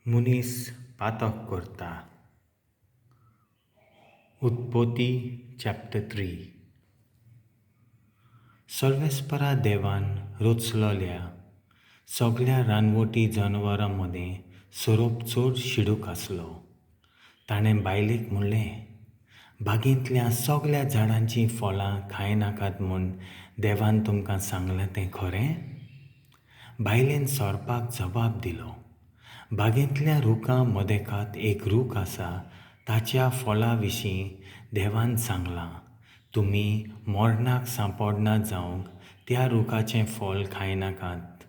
मनीस पातक करता. उत्पत्ती चॅप्टर 3. सर्वेस्परा देवान रचलोल्या सगळ्या रानवटी जनावरां मदें सोरोप चड शिडूक आसलो. ताणें बायलेक म्हणलें, बागेंतल्या सगळ्या झाडांचीं फळां खायनाकात म्हूण देवान तुमकां सांगलां तें खरें? बायलेन सोरपाक जबाब दिलो, बागेंतल्या रुखां मदेकात एक रूख आसा, ताच्या फळा विशीं देवान सांगलां, तुमी मरणाक सांपडना जावंक त्या रुखाचें फळ खायनाकात,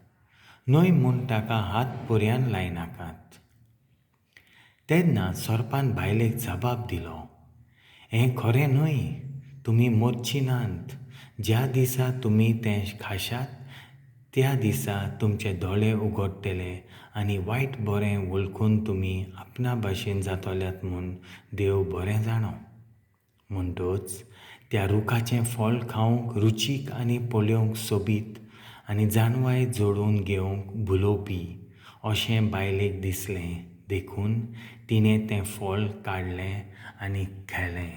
न्हय म्हूण ताका हात पर्यान लायनाकात. तेन्ना सोरपान बायलेक जबाब दिलो, हें खरें न्हय, तुमी मरची नात. ज्या दिसा तुमी तें खाशात त्या दिसा तुमचे दोळे उगडटले आनी वायट बरें वळखून तुमी आपणा भाशेन जातल्यात म्हूण देव बरें जाणो. म्हणटच त्या रुखाचें फळ खावंक रुचीक आनी पळोवंक सोबीत आनी जाणवाय जोडून घेवंक भुलोवपी अशें बायलेक दिसलें, देखून तिणें तें फळ काडलें आनी खालें.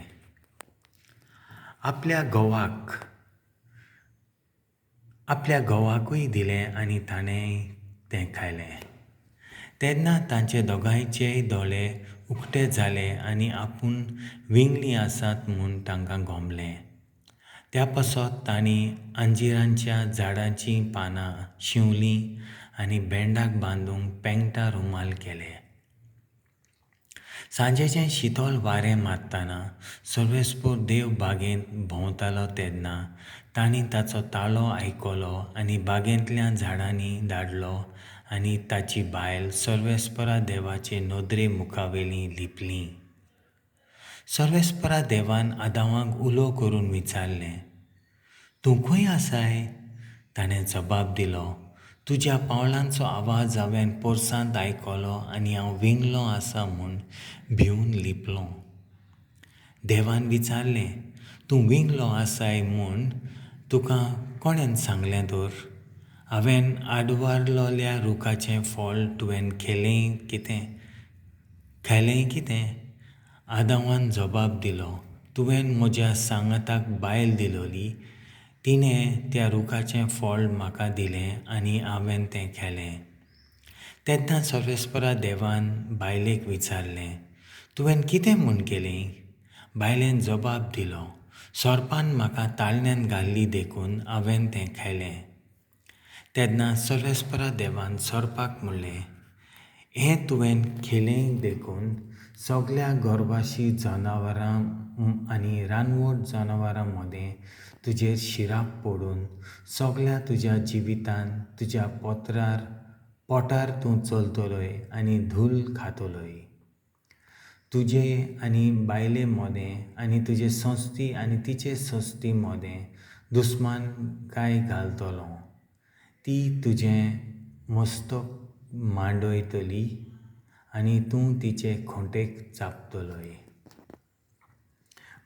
आपल्या घोवाकूय दिलें आनी ताणें तें खालें. तेन्ना तांचे दोगांयचेय दोळे उक्ते जाले आनी आपूण विंगलीं आसात म्हूण तांकां गोमलें. त्या पासत तांणी अंजिरांच्या झाडांचीं पानां शिंवलीं आनी बेंडाक बांदूंक पेंगटां रुमाल केले. सांजेचें शितोल वारें मारतना सर्वेस्पर देव बागेंत भोंवतालो तेन्ना तांणी ताचो ताळो आयकलो आनी बागेंतल्या झाडांनी धाडलो आनी ताची बायल सर्वेस्परा देवाचे नदरे मुखावेली लिपली. सर्वेस्परा देवान आदावाक उलो करून विचारलें, तूं खंय आसाय? ताणें जबाब दिलो, तुज्या पावलांचो आवाज हांवें पोरसांत आयकलो आनी हांव विंगलो आसा म्हूण भिवन लिपलो. देवान विचारलें, तूं विंगलो आसाय म्हूण तुका कोणें सांगलें तर? हांवें आडवारलोल्या रुखाचें फळ तुवें खेलें कितें? आदावान जबाब दिलो, तुवें म्हज्या सांगाताक बायल दिलोली, तिणें त्या रुखाचें फळ म्हाका दिलें आनी हांवें तें खालें. तेन्ना सर्वेस्परा देवान बायलेक विचारलें, तुवें कितें म्हूण केलें? बायलेन जबाब दिलो, सोरपान म्हाका ताळण्यांत घाल्ली देखून हांवें तें खालें. तेन्ना सर्वेस्परा देवान सोरपाक म्हणलें, हें तुवें खेलें देखून सगळ्या गर्भाशी जनावरां आनी रानवट जनावरां मदें तुजेर शिराप पडून सगळ्या तुज्या जिवितान तुज्या पोटार तूं चलतलोय आनी धूल खातलोय. तुजे आनी बायले मदें आनी तुजे संस्ती आनी तिचे संस्ती मदें दुस्मान काय घालतलो. ती तुजें मस्तक मांडयतली आनी तूं तिचे खोंटेक चाबतलोय.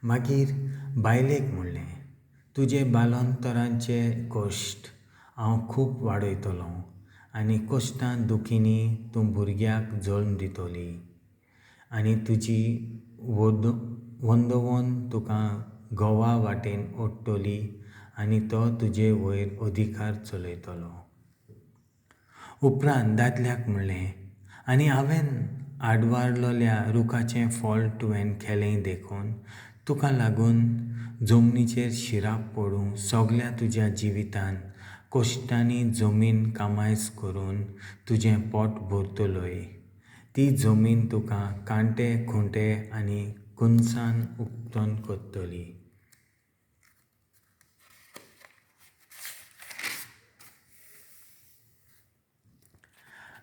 मागीर बायलेक म्हणलें, तुजे बालोंतरांचे कश्ट हांव खूब वाडयतलों आनी कश्टां दुखींनी तूं भुरग्याक जल्म दितली आनी तुजी वंदोवन तुका घोवा वाटेन ओडटली आनी तो तुजे वयर अधिकार चलयतलो. उपरांत दादल्याक म्हणलें, आनी हांवें आडवारलोल्या रुखाचें फळ तुवें खेलें देखून तुका लागून जमनीचेर शिराप पडूं सगळ्या तुज्या जिवितान कश्टांनी जमीन कामायस करून तुजें पोट भरतलोय. ती जमीन तुका कांटे खुंटे आनी कुनसान उक्तन करतली.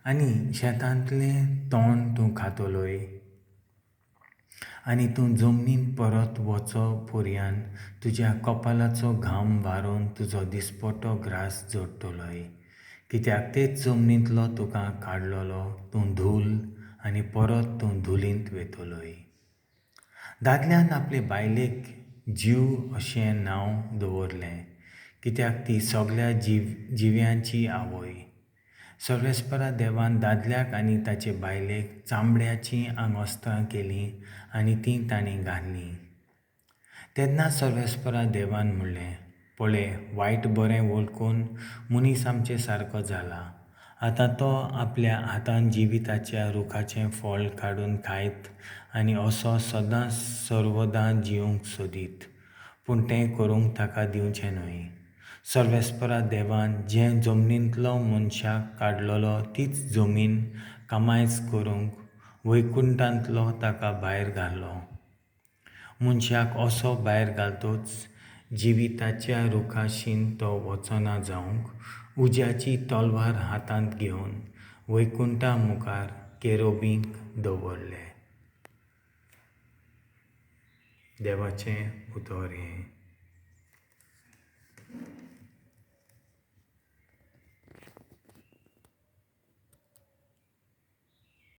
आनी शेतांतलें तण तूं खातलोय आनी तूं जमनींत परत वचो पर्यान तुज्या कपालाचो घाम वारोवन तुजो दिसपटो ग्रास जोडटलोय, कित्याक तेच जमनींतलो तुका काडलोलो तूं धूल आनी परत तूं धुलींत वेतलोय. दादल्यान आपले बायलेक जीव अशें नांव दवरलें, कित्याक ती सगळ्या जिव्यांची आवय. सर्वेस्परा देवान दादल्याक आनी ताचे बायलेक चामड्याचीं आंगवस्त्रां केलीं आनी तीं तांणी घाल्लीं. तेन्ना सर्वेस्परा देवान म्हणलें, पळय, वायट बरें वळखून मनीस आमचे सारको जाला. आतां तो आपल्या हातान जिविताच्या रुखाचें फळ काडून खायत आनी असो सदां सर्वदां जिवंक सोदीत. पूण तें करूंक ताका दिवचें न्हय. सर्वेस्परा देवान जे जमनींतलो मनशाक काडलेलो तीच जमीन कामायज करूंक वैकुंठांतलो ताका भायर घालो. मनशाक असो भायर घालतच जिविताच्या रुखाशीन तो वचना जावंक उज्याची तलवार हातांत घेवन वैकुंठा मुखार केरोबींक दवरले. देवाचें उतर हें.